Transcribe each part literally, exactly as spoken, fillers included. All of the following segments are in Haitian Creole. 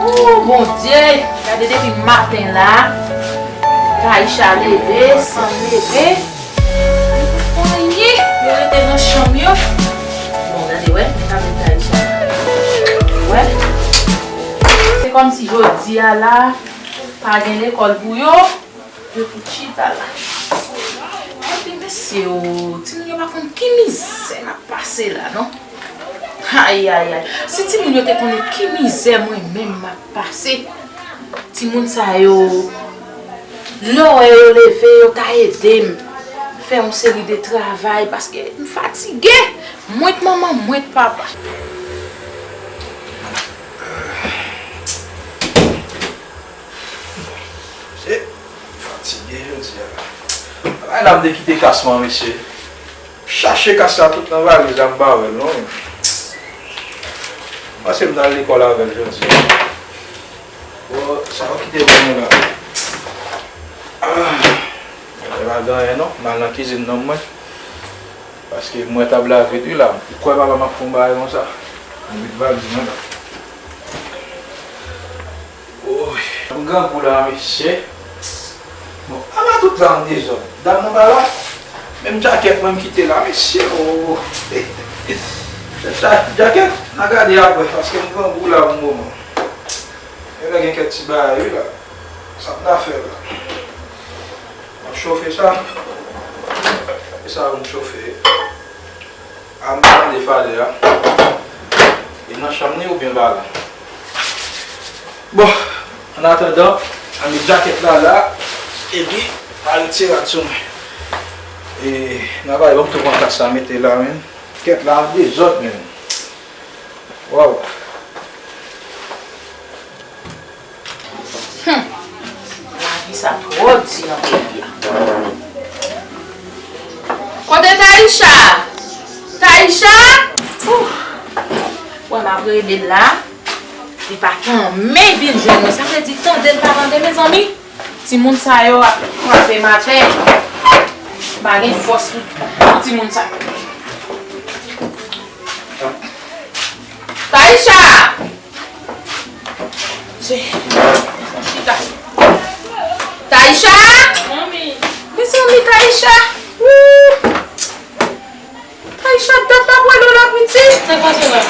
Oh, Bondye, gade depi maten la, Taïsha leve, san leve. Li pa fè anyen, yo rete nan chanm yo. Bon, gade, wè, gade Taïsha. Wè. Se kòmsi jodi a la, pa gen lekòl pou yo. Yo tout chita la. Epi mesye o, timoun yo pa konn ki mizè n ap pase la, non. Ayayay. Si timoun yo te konnen ki mizè mwen menm m ap pase, timoun sa yo, lè w wè yo leve, yo ta ede m fè yon seri de travay, paske m fatige. Mwen t manman, mwen t papa. Mesye, m fatige jodi a la. Ay la, m te kite kas mwen, mesye. Chache kas la tout nan valiz la, m pa wè l, non. M panse m t al lekòl avè l jodi a. Bon, sa yo kite ban mwen la. Ah, e pa gen anyen, non. M al nan kizin nan mwen. Paske m wè tab la vid, wi, la. Ou kwè papa m ap fè yon bagay konsa? M vide valiz mwen la. Woy, m grangou la, mesye. Bon, ala tout la an dezòd. Dam nan pa la. Menm djakèt mwen m kite la, mesye. Oh. Dja-, djakèt, n a gade apre, paske m grangou la pou moman. Genlè gen kèk ti bagay, wi, la. Sa m ta fè la? M ap chofe sa. E sa pou m chofe. A m tande falè a. E nan chanm li oubyen pa la? Bon, annatandan, an met djakèt la la. Epi, m a retire rad sou mwen. E, travay, ban m tou pran kas la, mete la, men. Kèt la an dezòd, men. Waw. Hum. Lavi sa twò di nan peyi a. Kote Taïsha? Taïsha? Ouh. Wè m ap rele l la. Li pa tanmen vin jwenn mwen. Sa vle di tande l pa tande, mezanmi. Timoun sa yo ap frape m atè. M pa gen fòs pou, pou timoun sa yo. Taïsha! Chita. Taïsha! Manmi. Mezanmi, Taïsha! Wouh! Taïsha, dat m ap rele w la, pitit. Se konsa la.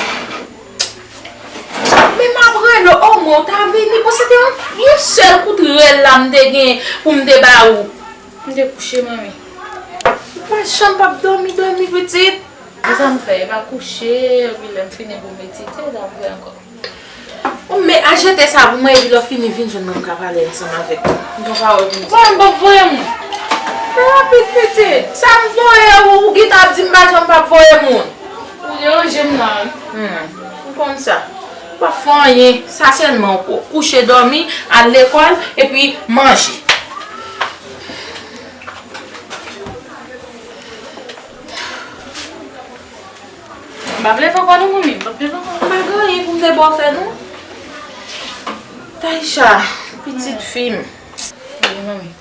Men m ap rele w, omwen w ta vini. Bon, se te yon, yon sèl kout rèl la m te gen pou m te ba ou. M te kouche, manmi. Ou pa janm p ap dòmi, dòmi, pitit. Kisa m fè? E pa kouche, epi lè m fini pou m etidye, sa m fè ankò. Ou men achte sa pou mwen, epi lè w fini vin jwenn mwen, m ka pale ansanm avèk ou. M gen pawòl pou m di. Bon, m p ap voye moun. Fè rapid, pitit. Sa m voye ou, ou gentan ap di m pa janm p ap voye moun. Ou deranje m la, wi. Hmm, m konn sa. Ou p ap fè anyen. Sa sèlman ou pou kouche, dòmi, al lekòl, epi manje. M p ap leve ankò non, manmi, m p ap leve ankò. Pa gen anyen pou m te ba w fè non. Taïsha, pitit fi m. Wi, manmi.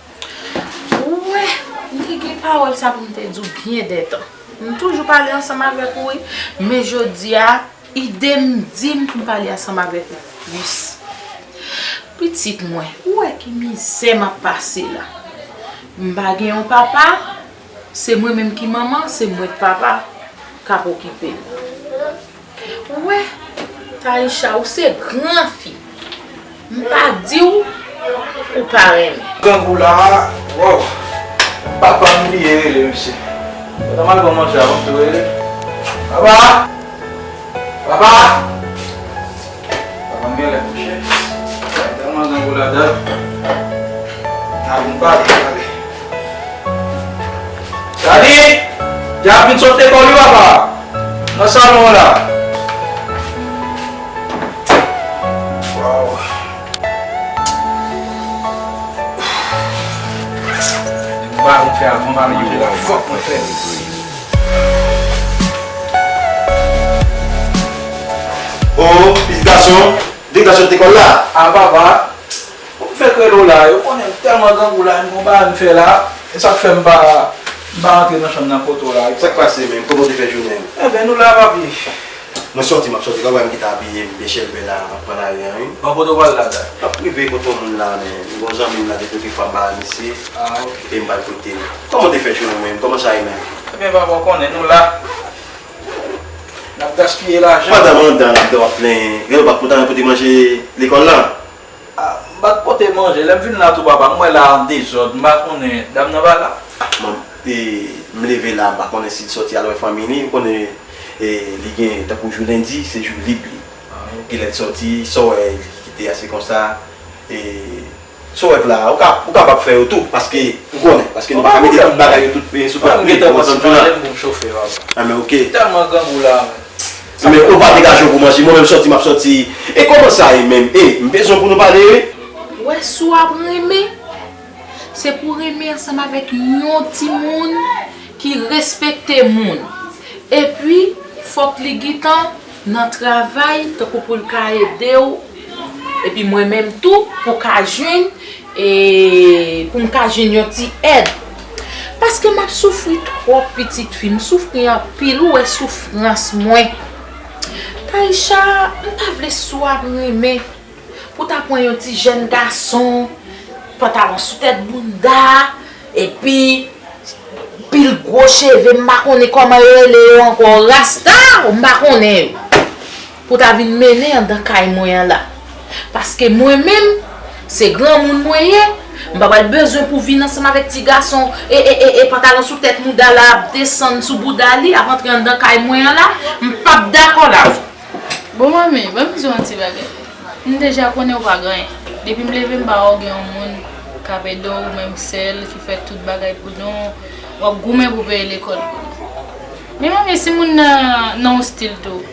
Ou wè, m te gen pawòl sa pou m te di w byen dètan. M toujou pale ansanm avèk ou, wi. Men jodi a, ide m di m pou m pale ansanm avèk ou plis. Pitit mwen, ou wè ki mizè m ap pase la. M pa gen yon papa, se mwen menm ki manman, se mwen k papa k ap okipe l. Ou wè, Taïsha, ou se gran fi. M pa di w, ou pa renmen. Grangou la, waw. Papa m bliye rele, mesye. Pandan m al pran manje a, m ap tou rele. Papa! Papa! Papa m genlè kouche. Tèlman grangou ladan. N a vin pale, pale. Dadi! Dja ap vin sot lekòl wi, papa! Nan salon an la. Waw. Depi m pa konn fè avan, m pa manje la. Fòk mwen fè. O, pitit gason, direktè sot lekòl la. A, papa. Pou m fè krelo la, yo konnen m tèlman grangou la, m gon bagay m fè la. E sa k fè m pa, m pa rantre nan chanm nan kote w la. Sa k pase menm? Kòman w te fè jounen an? Enben, nou la, papi. Mwen sòti, m ap sòti, kòman m gentan abiye, m byen chèlbè la, m ap pran lari an, wi. Bon, kote w pral la, da? M ap rive kote yon moun la, men m gen yon zanmi m la, depi yon ti fwa m pa wè misye, e m pral kote l. Kòman w te fè jwe menm? Kòman sa ye menm? Ebyen, papa, w konnen, nou la. N ap gaspiye lajan. Pandan mwen anndan la, w ap plenyen. Gen lè w pa t kontan pote manje lekòl la? Ah, m pa t pote manje. Lè m vin la tou, papa, m wè la an dezòd. M pa konnen, dam nan pa la? Ah, man, e, m leve la, m pa konnen si l sòti al wè fanmi li. Ou konnen, e, li gen tankou jou lendi, se jou lib li. Ah, ok. Gen lè l sòti, sa w wè li kite a, se konsa. E, sa w wè la, ou ka, ou kapab fè yo tou, paske ou konnen, paske nou pa ka mete tout bagay yo tout peye sou plat. Mwen gentan pran ti malèt pou m chofe, papa. Ah, men ok. Tèlman grangou la, men. Men ou pa degaje w pou manje, mwen menm sòti, m ap sòti. E kòman sa ye menm? E, m bezwen pou nou pale, wi. Ou wè, si w ap renmen, se pou renmen ansanm avèk yon timoun ki respekte moun. Epi, fòk li gentan nan travay, tankou pou l ka ede w. Epi mwen menm tou, pou ka jwenn e pou m ka jwenn yon ti èd. Paske m ap soufri twòp, pitit fi, m soufri anpil, ou wè soufrans mwen. Taïcha, m ta vle si w ap renmen pou w ta pran yon ti jèn gason, pantalon sou tèt bounda, epi pil gwo cheve, m pa konnen kòman yo rele yo ankò, rasta, m pa konnen yo. Pou ta vin mennen anndan kay mwen an la. Paske mwen menm, se granmoun mwen ye, m pa pral bezwen pou vin ansanm avèk ti gason e, e, e, e pantalon sou tèt mouda la ap desann sou bouda li, ap antre anndan kay mwen an la, m p ap dakò la. Bon, manmi, ban m di w yon ti bagay. M deja konnen w pa gen anyen. Depi m leve m pa wè w gen yon moun k ap ede w, ou menm sèl ki fè tout bagay pou nou, w ap goumen pou peye lekòl pou li. Men manmi, si moun nan nan yon stil tou,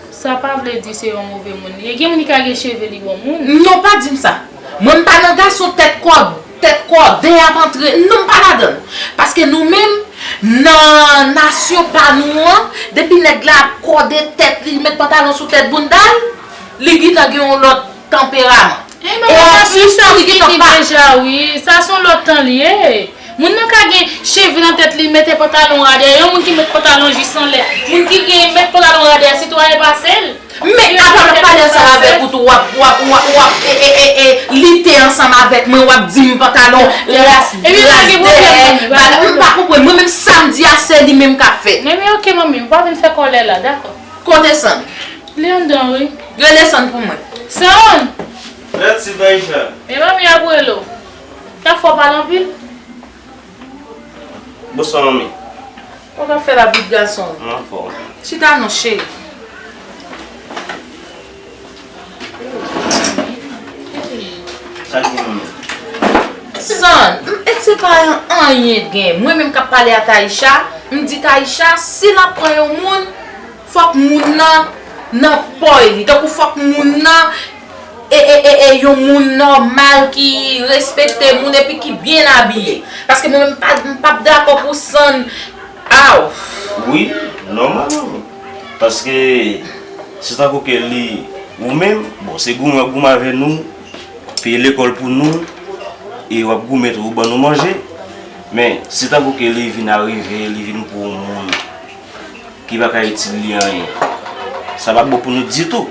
sa pa vle di se yon move moun li ye. Gen moun ki ka gen cheve li bon moun. Non, pa di m sa. Mwen, m pa nan gason tèt kò, tèt kòde ap antre. Non, m pa ladan l. Paske nou menm, nan nasyon pa nou an, depi nèg la ap kòde tèt li, li met pantalon sou tèt bounda l, li gentan gen yon lòt tanperaman. E anplis, sa fini deja, wi. Sa se yon lòt tan li ye. Moun nan ka gen cheve nan tèt li, mete pantalon radè. Yon moun ki met pantalon jis anlè. Moun ki gen met pantalon radè, sitwayen pase l. Men apa m ap pale ansanm avèk ou tou, w ap, w ap, w ap, w ap, e, e, e, e, lite ansanm avèk mwen, w ap di m pantalon ras, ras dèyè. M pa konprann. Mwen menm sa m di a, se li menm k ap fè. Men, men, ok, manmi, ou pa vin fè kòlè la, dakò. Kote Sann? Li anndan, wi. Rele Sann pou mwen. Sann! Mèsi, Taïcha. Men manmi ap rele w. Sa fè w pale anpil? Bonswa, manmi. Ou ka fè la, bout gason? Mwen anfòm. Chita non, cheri. Sa k gen, manmi? Sann, m, e se pa anyen gen. Mwen menm k ap pale a Taïcha, m di Taïcha, si l ap pran yon moun, fòk moun nan nan pòy li. Tankou fòk moun nan e, e, e, e yon moun nòmal ki respekte moun epi ki byen abiye. Paske mwen menm m pa, m p ap dakò pou Sann. Aw! Wi, nòmal. Paske se tankou ke li, ou menm, bon, se goumen w ap goumen avè nou, peye lekòl pou nou, e w ap goumen tou pou ban nou manje. Men, se tankou ke li vin arive, li vin pou yon moun ki pa ka itil li anyen. Sa pa bon pou nou ditou.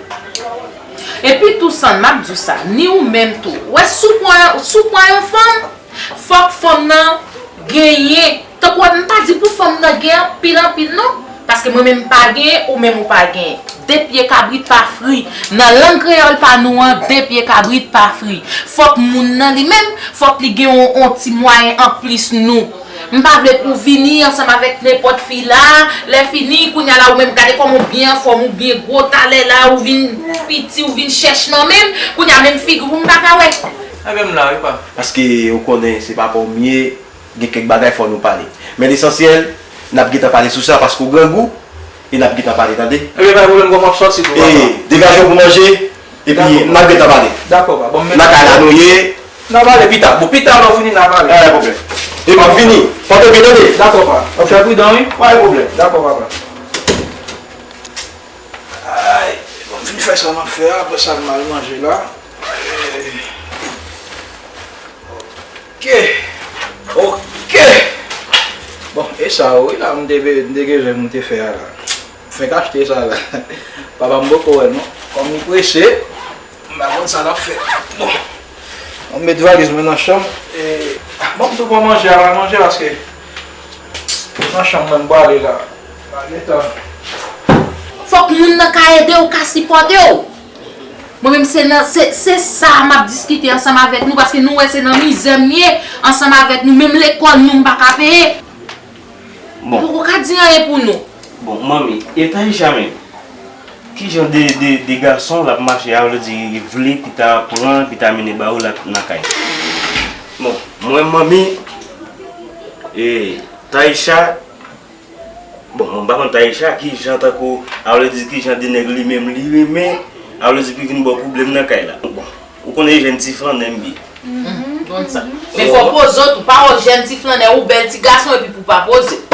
Epi tou, Sann, m ap di w sa, ni ou menm tou. Ou wè, si w pran, si w pran yon fanm, fòk fanm nan genyen. Tankou m pa di pou fanm nan gen anpil, anpil, non. Paske mwen menm m pa genyen, ou menm ou pa genyen. De pye kabrit pa fri. Nan lang kreyòl pa nou an, de pye kabrit pa fri. Fòk moun nan li menm, fòk li gen yon, yon ti mwayen anplis nou. M pa vle pou w vini ansanm avèk nenpòt fi la, lè fini, kounye a la ou menm gade kòman w byen anfòm, ou byen gwo, talè la ou vin piti, ou vin chèch nan men m, kounye a menm figi w m pa ka wè. Enben m la wi pa. Paske ou konnen se papa w m ye, gen kèk bagay fò nou pale. Men lesansyèl, n ap gentan pale sou sa paske w grangou, e n ap gentan pale, tande? Ebyen pa gen pwoblèm, kòman w ap sòti tou papa? E, degaje w pou manje. Epi, n a gentan pale. Dakò, pa. Bon, men nan kay la nou ye. N a pale pita. Bon, pita lè w fini, n a pale. Pa gen pwoblèm. E m ap vini. Pòte byen, tande? Dakò, pa. W ap fè pridan, wi. Pa gen pwoblèm. Dakò, papa. Ay, bon, m fin fè sa m ap fè a, apre sa m al manje la. Ok. Ok. Bon, e sa, wi, la, m te, m te gen jèn m te fè a la. Fèk achte sa la. Papa m poko wè non. Kòm li prese, m pa konn sa l ap fè. Bon. Mwen met valiz mwen nan chanm. E, bon, m tou pran manje, al manje paske nan chanm mwen m prale la. Pa gen tan. Fòk moun nan ka ede w, ka sipòte w. Mwen menm se nan se, se sa m ap diskite ansanm avèk nou paske nou wè se nan mizè m ye ansanm avèk nou, menm lekòl nou m pa ka peye. Ou poko ka di anyen pou nou. Bon, manmi, e Taïcha menm? Kijan de, de, de gason l ap mache a, vle di vle pita pran, pita mennen ba ou la nan kay? Bon, mwen manmi, e Taïcha, bon, mwen pa konn Taïcha, kijan tankou, a vle di kijan de nèg li menm li renmen, a vle di ki vin ba w pwoblèm nan kay la. Bon, ou konnen jèn ti flannè m ye. Konn sa. Men fò w poze w tou, pa w jèn ti flannè, ou bèl ti gason epi pou w pa poze w.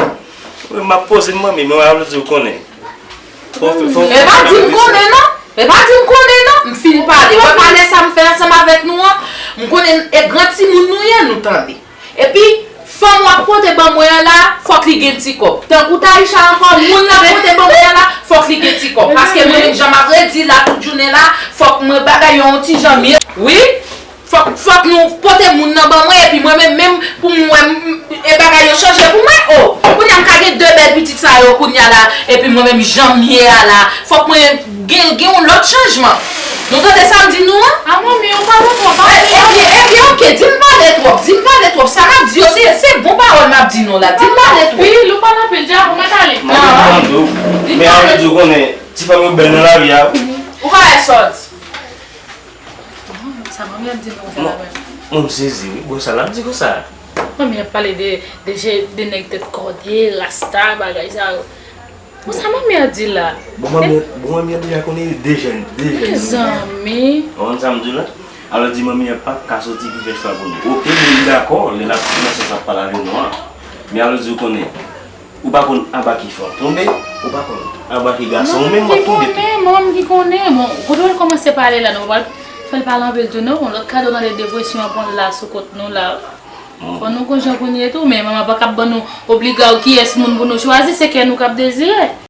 Wi, m ap poze m manmi, men a vle di ou konnen. Fò fè, fò fè. E pa di m konnen non. E pa di m konnen non. M fin pale. Wè pale sa m fè ansanm avèk nou an. M konnen e gran timoun nou ye, nou tande. Epi, fanm w ap pote ban mwen an la, fòk li gen ti kòb. Tankou Taïcha ankò, moun l ap pote ban mwen an la, fòk li gen ti kòb. Paske mwen menm jan m ap redi la tout jounen la, fòk mwen bagay yo yon ti jan mye. Wi. Fòk, fòk nou pote moun nan ban mwen, epi mwen menm, menm pou m wè m, e bagay yo chanje pou mwen. O, kounye a m ka gen de bèl pitit sa yo, kounye a la, epi mwen menm jan m ye a la, fòk mwen gen, gen yon lòt chanjman. Nou tande sa m di nou an? A manmi, ou pale twòp, pa. Ebyen, ebyen, oke, di m pale twòp, di m pale twòp. Sa m ap di yo, se, se bon pawòl m ap di nou la. Di m pale twòp. Wi, ou pale anpil, di a pou mwen pale. Manmi, men a vle di ou konnen, ti fanm yo bèl nan lavi a. Ou pa wè sa w di. Sa manmi ap di nou konsa la menm? Mwen m sezi wi, bon sa l ap di konsa? Manmi ap pale de, de je, de nèg tèt kòde, rasta, bagay sa yo. Bon sa manmi ap di la? Bon manmi, bon manmi ap deja konnen de jèn, de jèn. Mezanmi. Ou konn sa m di w la? Alò di manmi an p ap ka soti pou fè chwa pou nou. Oke, men m dakò, lè l ap kòmanse ap pale avè nou an. Men alò di ou konnen, Ou pa konn anba ki fè w tonbe, ou pa konn anba ki gason ou menm w ap tonbe tou. Manman m ki konnen, manman m ki konnen. Bon, kote w kòmanse pale la, nou pa pral fè l pale anpil tou non. Lòt kado nan de depresyon an pran l la sou kont nou la. Fò nou gon jan pou n ye tou, men manman pa kab ban nou obliga w kiyès moun pou nou chwazi, se kè nou k ap dezire.